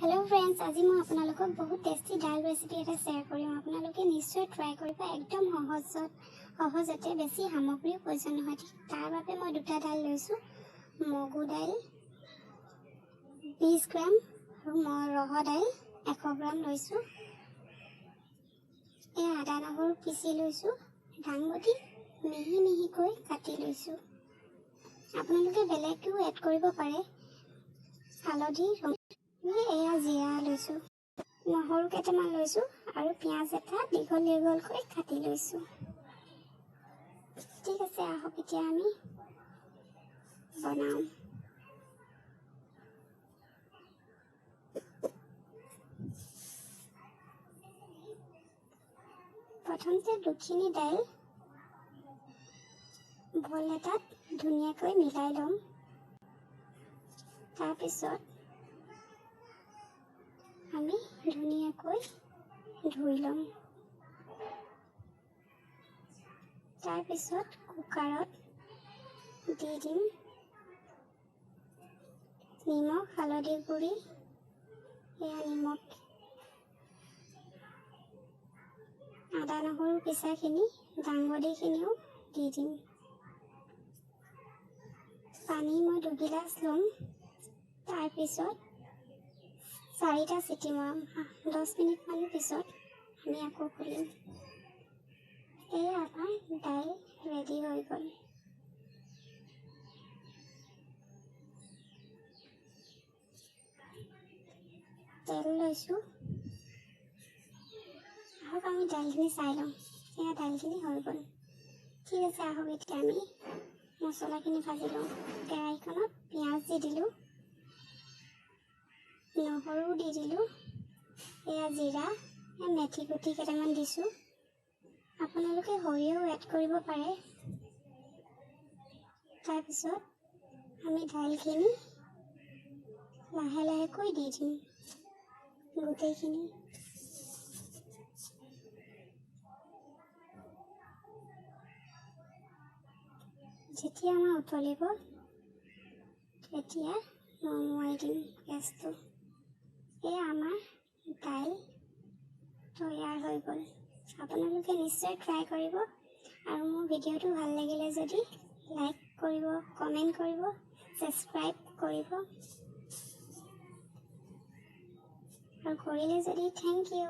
Hello' friends, আজি মই আপোনালোকক বহুত টেষ্টি দাইল ৰেচিপি এটা শ্বেয়াৰ কৰিম। আপোনালোকে নিশ্চয় ট্ৰাই কৰিব। একদম সহজতে, বেছি সামগ্ৰীও প্ৰয়োজন নহয়। ঠিক তাৰ বাবে মই দুটা দাইল লৈছোঁ, মগু দাইল 20 গ্ৰাম আৰু মই ৰহৰ দাইল 100 গ্ৰাম লৈছোঁ। এই আদা নহৰু পিচি লৈছোঁ, দাংবডি মিহি মিহিকৈ কাটি লৈছোঁ। আপোনালোকে বেলেগো এড কৰিব পাৰে। হালধি, এয়া জিৰা লৈছোঁ, নহৰু কেইটামান লৈছোঁ আৰু পিঁয়াজ এটা দীঘল দীঘলকৈ কাটি লৈছোঁ। ঠিক আছে, আহক এতিয়া আমি বনাওঁ। প্ৰথমতে দুখিনি দাইল বল এটাত ধুনীয়াকৈ মিলাই ল'ম। তাৰপিছত আমি ধুনীয়াকৈ ধুই ল'ম। তাৰপিছত কুকাৰত দি দিম নিমখ, হালধি গুড়ি, এয়া নিমখ, আদা নহৰু পিছাখিনি, দাংবডিখিনিও দি দিম। পানী মই দুগিলাচ ল'ম। তাৰপিছত 4টা চিটি মৰাম। 10 মিনিটমান পিছত আমি আকৌ খুলিম। এয়া আমাৰ দাইল ৰেডি হৈ গ'ল। তেল লৈছোঁ। আহক আমি দাইলখিনি চাই লওঁ। এয়া দাইলখিনি হৈ গ'ল। ঠিক আছে, আহক এতিয়া আমি মছলাখিনি ভাজি লওঁ। কেৰাহীখনত পিঁয়াজ দি দিলোঁ, নহৰু দি দিলোঁ, এয়া জিৰা, মেথি গুটি কেইটামান দিছোঁ। আপোনালোকে সৰিয়হও এড কৰিব পাৰে। তাৰপিছত আমি দাইলখিনি লাহে লাহেকৈ দি দিম গোটেইখিনি। যেতিয়া আমাৰ উতলিব তেতিয়া নমুৱাই দিম গেছটো। এয়া আমাৰ দাইল তৈয়াৰ হৈ গ'ল। আপোনালোকে নিশ্চয় ট্ৰাই কৰিব আৰু মোৰ ভিডিঅ'টো ভাল লাগিলে যদি লাইক কৰিব, কমেণ্ট কৰিব, ছাবস্ক্ৰাইব কৰিব আৰু কৰিলে যদি thank U.